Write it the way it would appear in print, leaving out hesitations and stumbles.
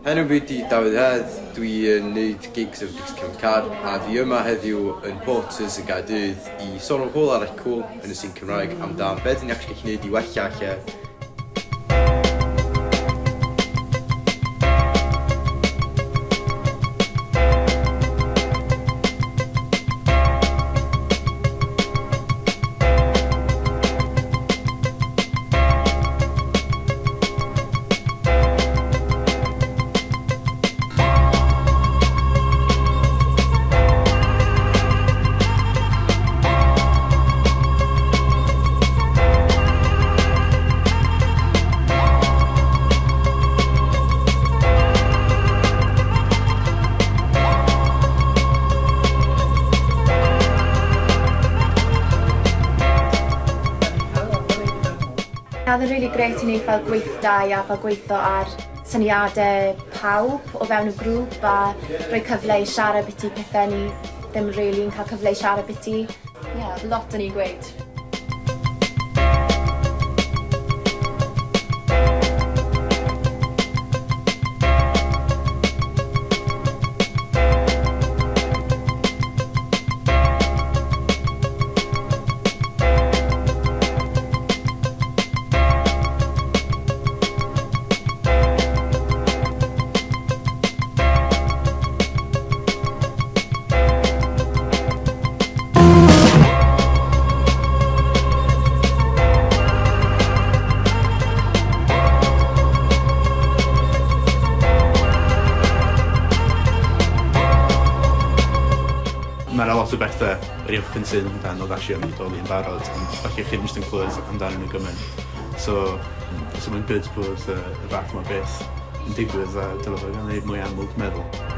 Enw fi 'di Dafydd Hedd, dwi yn neud gigs efo Gigs Cefn Car a dwi yma heddiw yn Porters yn Gaerdydd i sôn am pobl arall cŵl yn y sîn Cymraeg amdan be 'dyn ni actually gallu neud i wella lle. Oedd yn rili grêt i neud fel gweithdai a fel gweitho ar syniade pawb o fewn y grŵp a rhoi cyfle i siarad biti pethe ni ddim rili yn cael cyfle i siarad biti. Ie, lot o'n i'n gweud. Mae 'na lot o bethe yr uwch cynllun amdan oedd actually yn bodoli yn barod ond falle chi ddim jyst yn clywed amdanyn nhw gymaint. So so mae'n good bod y y fath 'ma o beth yn digwydd a dyle fo gael ei wneud mwy aml dwi'n meddwl.